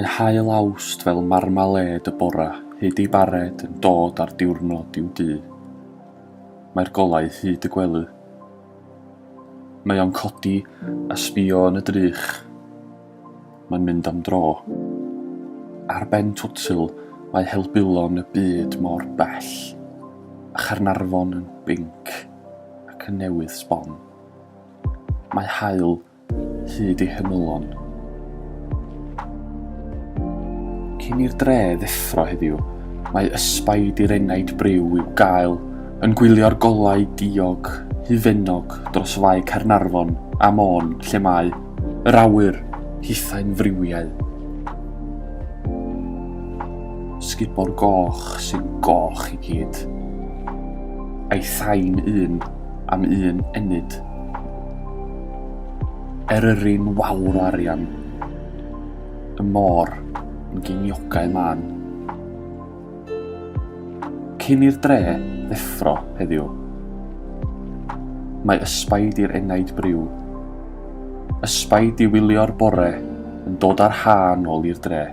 Mae haul Awst fel marmalêd y bora hyd ei bared yn dod â'r diwrnod i'w dŷ. Mae'r golau hyd y gwely. Mae o'n codi a sbio yn y drych. Mae'n mynd am dro. Ar ben Twtil mae helbulon y byd mor bell, a Chaernarfon yn binc ac yn newydd sbon. Mae haul hyd ei hymylon. Cyn i'r dre ddeffro heddiw, mae ysbaid i'r enaid briw i'w gael yn gwylio'r golau diog, hufennog dros fae Caernarfon a Môn lle mae yr awyr hithau'n friwiau. Sgubor goch sy'n goch i gyd, a'i thai'n un am un ennyd. Eryri'n wawr o arian, y môr yn geiniogau mân. Cyn i'r dre ddeffro heddiw, mae ysbaid i'r enaid briw, ysbaid i wylio'r bore yn dod â'r ha nôl i'r dre.